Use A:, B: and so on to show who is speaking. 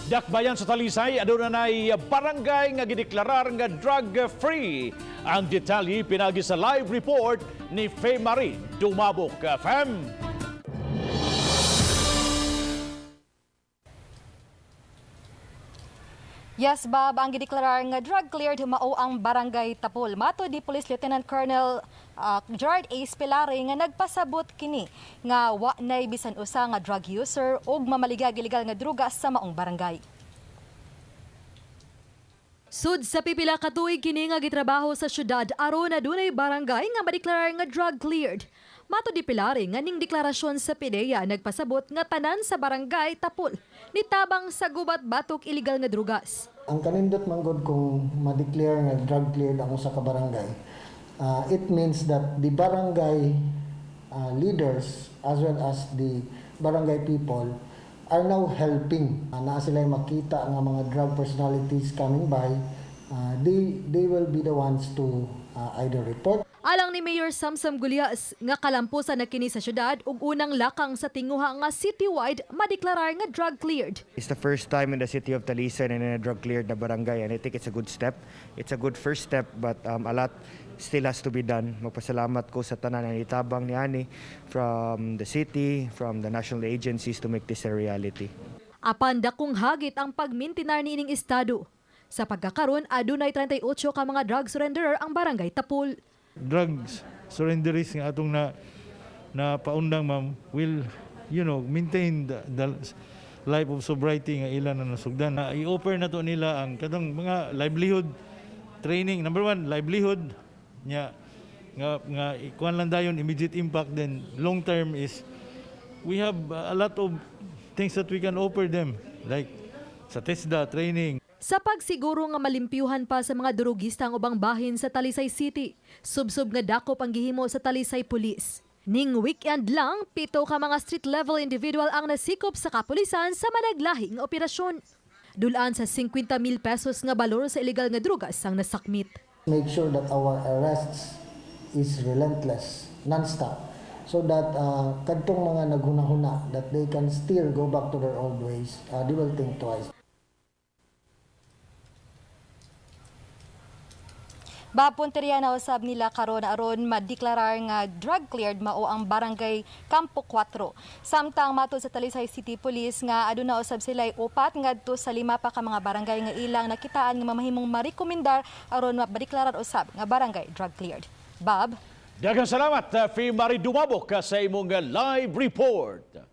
A: Dakbayan sa Talisay, aduna nay barangay nga gideklarar nga drug-free. Ang detalye pinagi sa live report ni Faye Marie Dumabok. Fem!
B: Yes, Bob, ang gideklarar nga drug cleared mao ang Barangay Tapol. Matod ni Police Lieutenant Colonel Gerard A. Spilare nga nagpasabot kini nga wa nay bisan usa nga drug user ug mamaligag ilegal nga druga sa maong barangay.
C: Sud sa pipila ka tuig kini nga gitrabaho sa syudad aron adunay barangay nga madeklarar nga drug cleared. Matod ni Pilare nga ning deklarasyon sa PDEA nagpasabot nga tanan sa barangay Tapol nitabang sa gubat batok illegal nga drugas.
D: Ang kanindot man gud kung ma-declare nga drug cleared ang usa ka barangay, it means that the barangay leaders as well as the barangay people are now helping. Naa sila makita nga mga drug personalities coming by, they will be the ones to either report.
C: Alang ni Mayor Samsam Gulyas nga kalampusan na kini sa syudad ug unang lakang sa tinguha nga citywide madeklarar nga drug cleared.
E: It's the first time in the city of Talisay and in a drug cleared na barangay, and I think it's a good step. It's a good first step, but a lot still has to be done. Magpasalamat ko sa tanan nga itabang ni ani from the city, from the national agencies to make this a reality.
C: Apan dakong hagit ang pagmintinar niining estado. Sa pagkakaron, adunay 38 ka mga drug surrenderer ang barangay Tapol.
F: Drugs surrenderies nga atong na na paundang, ma'am, will maintain the life of sobriety nga ila na nasugdan na i-offer na to nila ang katong mga livelihood training. Number one, livelihood nya nga ikuan lang dayon immediate impact. Then long term is we have a lot of things that we can offer them, like sa TESDA training.
C: Sa pagsiguro nga malimpyuhan pa sa mga durugista ang ubang bahin sa Talisay City, subsob nga dakop ang gihimo sa Talisay Police. Ning weekend lang, 7 ka mga street level individual ang nasikop sa kapulisan sa managlahi nga operasyon. Dulaan sa 50 mil pesos nga balor sa ilegal nga drugas ang nasakmit.
D: Make sure that our arrests is relentless, non-stop, so that kadtong mga naghuna-huna that they can still go back to their old ways, they will think twice.
B: Bob, punteriya na usab nila karon aron madeklarar nga drug cleared mao ang barangay Campo 4. Samtang matod sa Talisay City Police nga aduna usab sila 4 ngadto sa 5 pa ka mga barangay nga ilang nakitaan nga mamahimong marekomendar aron madeklarar usab nga barangay drug cleared. Bob.
A: Daghang salamat, Faye Marie Dumabok, sa imong live report.